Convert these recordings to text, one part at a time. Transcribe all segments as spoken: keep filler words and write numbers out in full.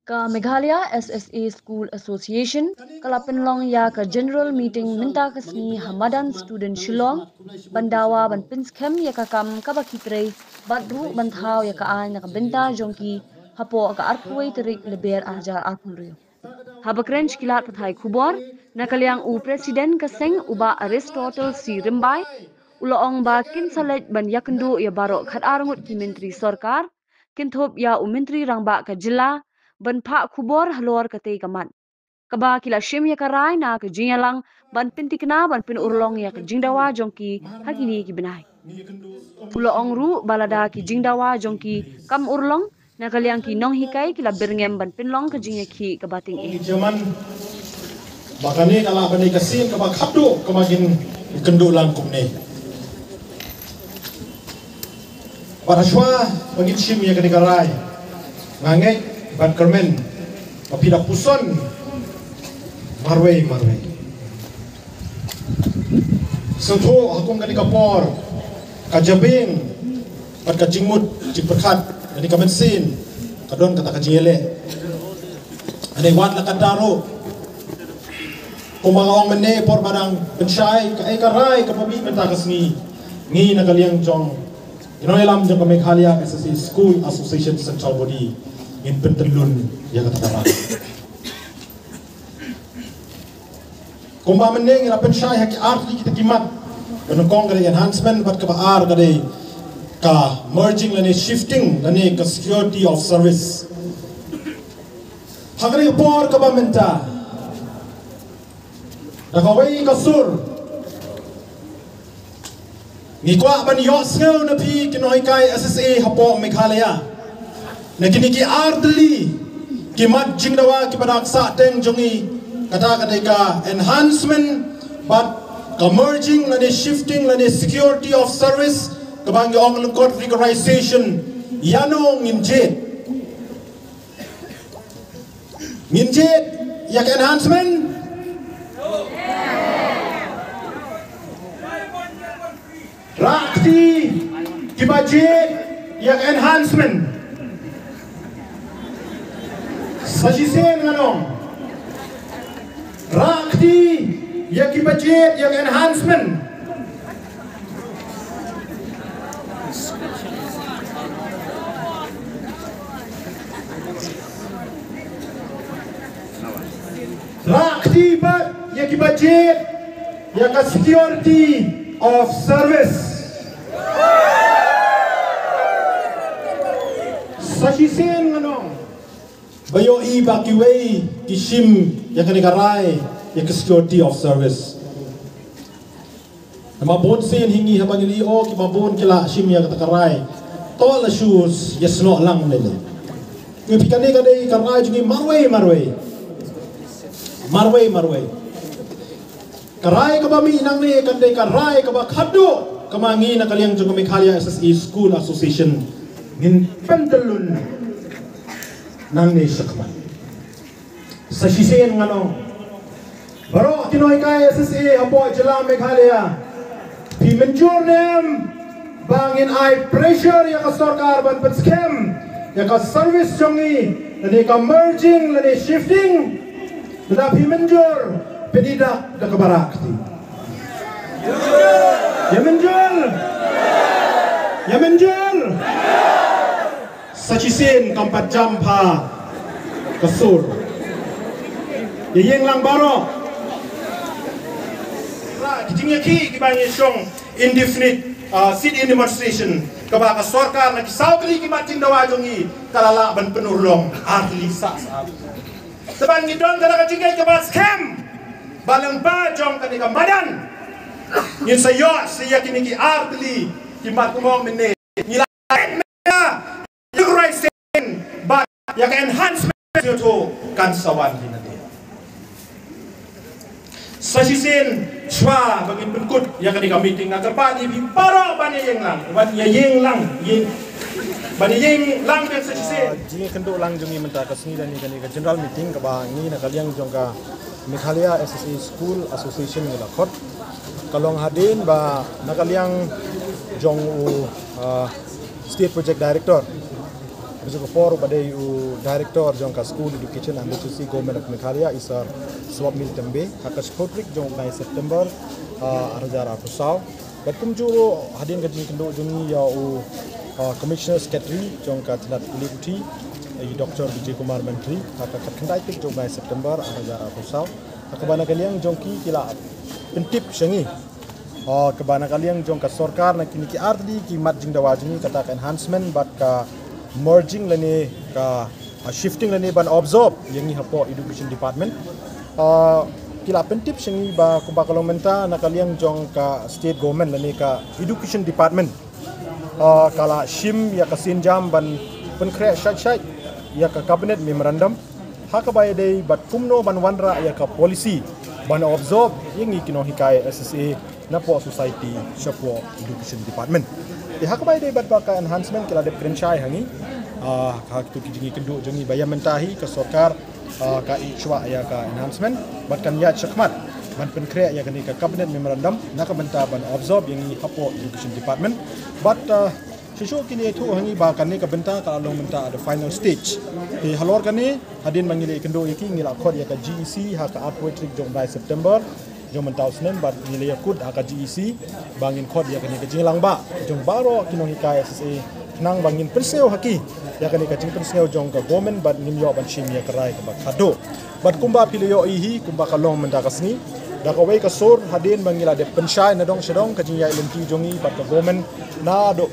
Ka Meghalaya S S A School Association ka la pynlong ïa ka general meeting mynta ka sngi ha madan Student Shillong, ban dawa ban pynskhem ïa ka kam kaba ki trei bad ruh ban thaw ïa ka aiñ na ka bynta jong ki hapoh ka arphew tarik Lber arhajar arphew hynriew. Haba kren sha ki lad pathai khubor na ka liang u President ka seng u Bah Aristotle C Rymbai u la ong ba kin sa leit ban ïakynduh ïa baroh khatar ngut ki myntri sorkar, kynthup ïa u Myntri Rangbah ka jylla, ban phah khubor halor katei ka mat, kaba ki la shim ïa ka rai na ka jingïalang ban pyntikna ban pynurlong ïa ka jingdawa jong ki ha kine ki bnai. U la ong ruh ba lada ki jingdawa jong ki kam urlong, na ka liang ki nonghikai ki la byrngem ban pynlong ka jingïakhih kaba tyngeh. Ong i Chairman ba kane ka lah ban dei ka sien kaba khadduh kaba ngin ïakynduh lang kumne. Bad hashwa ba ngin shim ïa kane ka rai, nga ngeit bad kyrmen ba phi da puson marwei marwei. Sngewthuh ha kum kane ka por ka jabieng bad ka jingmut jingpyrkhat kane ka mynsiem ka don kata ka jingïaleh. Ane wat la kata ruh, kumba nga ong mynne por ba dang pynshai, kaei ka rai kaba mih mynta ka sngi, ngi na ka liang jong ki nongïalam jong ka Meghalaya S S A School Association Central Body ngin pyntyllun ïa kata ka rai. Kumba mynne ngi la pynshai ha ki artylli kita ki mat, ka nyngkong ka dei enhancement bad kaba ar ka dei ka merging lane shifting lane ka security of service. Ha kane ka por kaba mynta, da kawei ka sur ngi kwah ban ïohsngew na phi ki nonghikai S S A hapoh Meghalaya, na kine ki artylli ki mat jingdawa kiba dang sahteng jong ngi, kata ka dei ka enhancement bad ka merging lane shifting lane security of service, kaba ngi ong lyngkot regularization. Ïano ngin jied? Ngin jied ïa ka enhancement? Rah kti kiba jied ïa ka enhancement. Sa shisien ngan ong. Rah kti ïa kiba jied ïa ka enhancement. Rah kti pat ïa kiba jied ïa ka security of service. Sa shisien ngan ong ba ïohi ba kiwei ki shim ïa kane ka rai ïa ka security of service. Namar bun sien hi ngi haba ngi ïoh kiba bun ki la shim ïa kata ka rai, to la shu ïasnoh lang lei lei. Ngi phi kane ka dei ka rai jong ngi marwei marwei. Marwei marwei. Ka rai kaba mih nangne kan dei ka rai kaba khadduh kaba ngi na ka liang jong ka Meghalaya S S A School Association ngin pyntyllun nangne shakhmat. Sa shisien ngan ong, baroh ki nonghikai S S A hapoh jylla Meghalaya, phi mynjur ne em ba ngin ai pressure ïa ka sorkar ban pynskhem ïa ka service jong ngi, lane ka merging lane shifting? Lada phi mynjur, phin ïa dak da kaba rah kti. Ïa mynjur? Ïa mynjur? Sa shisien kam pat jam ha ka sur. Ïa ïeng lang baroh. Ki jingïakhih kiba ngi shong indefinite, ah, sit-in demonstration, kaba ka sorkar na ki saw tylli ki mat jingdawa jong ngi ka la lah ban pynurlong ar tylli sah sah. Te ban ngi don kata ka jingngeit kaba skhem ba lyngba jong kane ka madan ngin sa ïoh sa ïa kine ki ar tylli ki mat kumno mynne. Ngi la ïa ka rai sen ba ïa ka enhancement ïa to kan sa wan hi na te. Sa shisien shuwa ba ngin pynkut ïa kane ka meeting, nga kyrpad ïa phi baroh ban ïa ïeng lang, ban ïa ïeng lang, ïeng, ban ïa ïeng lang biang sa shisien. Jingïakynduh lang jong ngi mynta ka sngi lane kane ka general meeting kaba ngi na ka liang jong ka Meghalaya S S A School Association ngi la khot, ka long hadien ba na ka liang jong u, ah, State Project Director. Bad ka por ba dei u Director jong ka School Education and Literacy Government of Meghalaya, i Sir Swapnil Tembe, ha ka shiphew tarik jong u bnai September, ah, ar hajar arphew saw. Bad kumjuh ruh hadien ka jingkynduh jong ngi ïa u, ah, Commissioner Secretary jong ka tnat pulit u T, i Doctor Vijay Kumar Mantri, ha ka khatkhyndai tarik jong u bnai September ar hajar arphew saw. Ha kaba na ka liang jong ki ki la pyntip sha ngi, ah, kaba na ka liang jong ka sorkar na kine ki artylli ki mat jingdawa jong ngi, kata ka enhancement bad ka merging lane ka, ah, shifting lane ban absorb ïa ngi hapoh Education Department. Ah, ki la pyntip sha ngi ba kumba ka long mynta na ka liang jong ka State Government lane ka Education Department, ah, ka la shim ïa ka sienjam ban pynkhreh shait shait ïa ka Cabinet Memorandum, ha kaba ïadei bad kumno ban wanrah ïa ka policy ban absorb ïa ngi ki nonghikai S S A napoh society shapoh Education Department. Te ha kaba ïadei bad ba ka enhancement ki la dep kren shai ha ngi, ah, ha kito ki jingïakynduh jong ngi ba ïa mynta hi ka sorkar, ah, ka ïeh shuwa ïa ka enhancement bad kan ïaid shakhmat ban pynkhreh ïa kane ka Cabinet Memorandum na ka bynta ban absorb ïa ngi hapoh Education Department. Bad, ah, shuh shuh ki la ïathuh ha ngi ba kane ka bynta ka la long mynta at the final stage. Te halor kane, hadien ba ngi la ïakynduh ïa ki, ngi la khot ïa ka G E C ha ka arphew tarik jong u bnai September jong mynta u snem, bad ngi la ïakut ha ka G E C ba ngin khot ïa kane ka jingïalang ba jong baroh ki nonghikai S S A, khnang ba ngin pynsngew ha ki ïa kane ka jingpynsngew jong ka government bad ngin ïoh ban shim ïa ka rai kaba khadduh. Bad kumba phi la ïohi hi, kumba ka long mynta ka sngi, da kawei ka sur hadien ba ngi la dep pynshai na dong sha dong ka jingïaid lynti jong ngi bad ka government naduh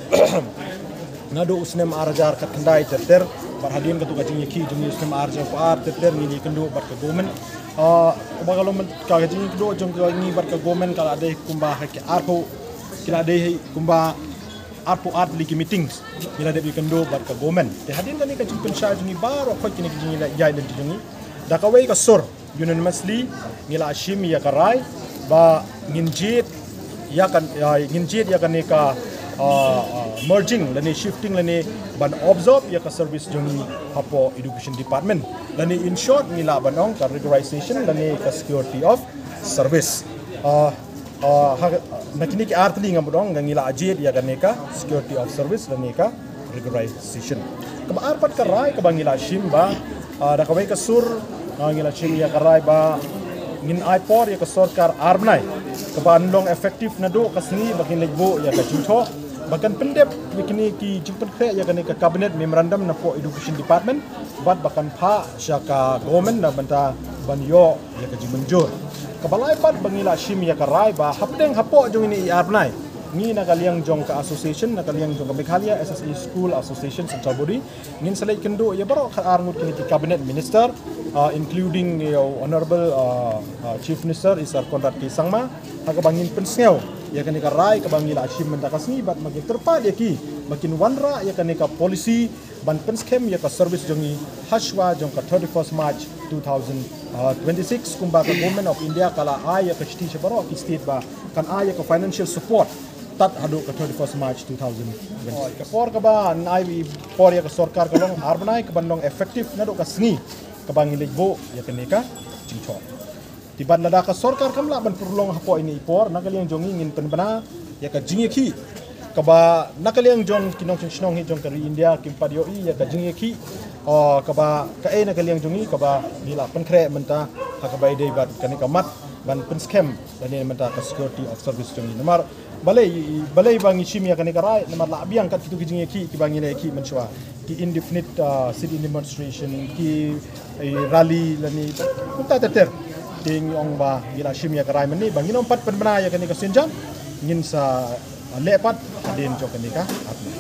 naduh u snem ar hajar khatkhyndai ter ter, bad hadien katto ka jingïakhih jong ngi u snem ar hajar arphew ter ngi la ïakynduh bad ka government. Ah, kumba ka long mynta ka jingïakynduh jong ngi bad ka government ka la dei kumba ha ki arphew, ki la dei kumba arphew artylli ki meetings ngi la dep ïakynduh bad ka government. Te hadien kane ka jingpynshai jong ngi baroh khoit kine ki jingïaid lynti jong ngi, da kawei ka sur unanimously ngi la shim ïa ka rai ba ngin jied ïa kan, ah, ngin jied ïa kane ka, ah, ah, merging lane shifting lane ban absorb ïa ka service jong ngi hapoh Education Department, lane in short ngi lah ban ong ka regularization lane ka security of service. Ah, ah, ha, na kine ki artylli nga mut ong ngi la jied ïa kane ka security of service lane ka regularization. Kaba ar pat ka rai kaba ngi la shim ba, ah, da kawei ka sur, ah, ngi la shim ïa ka rai ba ngin ai por ïa ka sorkar ar bnai kaba long effective naduh ka sngi ba kin leit buh ïa ka jingthoh ba kan pyndep ïa kine ki jingpynkhreh ïa kane ka Cabinet Memorandum napoh Education Department bad ba kan phah sha ka government na bynta ban ïoh ïa ka jingmynjur. Kaba lai pat ba ngi la shim ïa ka rai ba hapdeng hapoh jong ine i ar bnai ngi na ka liang jong ka association, na ka liang jong ka Meghalaya S S A School Association Central Body, ngin sa leit kynduh ïa baroh khatar ngut kine ki cabinet minister, ah, including ïa u honorable, ah, ah, Chief Minister i Sir Conrad K Sangma, ha kaba ngin pynsngew ïa kane ka rai kaba ngi la shim mynta ka sngi bad ma ki kyrpad ïa ki ba kin wanrah ïa kane ka policy ban pynskhem ïa ka service jong ngi hashwa jong ka thirty-first March two thousand twenty-six, kumba ka Government of India ka la ai ïa ka shithi sha baroh ki state ba kan ai ïa ka financial support tad haduh ka thirty-first March two thousand twenty-six. Ka por kaba ngi ai por ïa ka sorkar ka long ar bnai kaban long effective naduh ka sngi kaba ngi leit buh ïa kane ka jingthoh. Te bad lada ka sorkar kam lah ban pynlong hapoh ine i por, na ka liang jong ngi ngin pynbna ïa ka jingïakhih kaba na ka liang jong ki nongshong shnong hi jong ka ri India kim pat ïohi ïa ka jingïakhih, ah, kaba kaei na ka liang jong ngi kaba ngi la pynkhreh mynta ha kaba ïadei bad kane ka mat ban pynskhem lane mynta ka security of service jong ngi. Namar balei, balei ba ngi shim ïa kane ka rai, namar la biang kat kito ki jingïakhih kiba ngi la ïakhih mynshuwa, ki indefinite, ah, sit-in demonstration, ki, eh, rally lane kumta ter ter. Te ngi ong ba ngi la shim ïa ka rai mynne ba ngin ym pat pynbna ïa kane ka sienjam, ngin sa, ah, leh pat hadien jong kane ka ar bnai.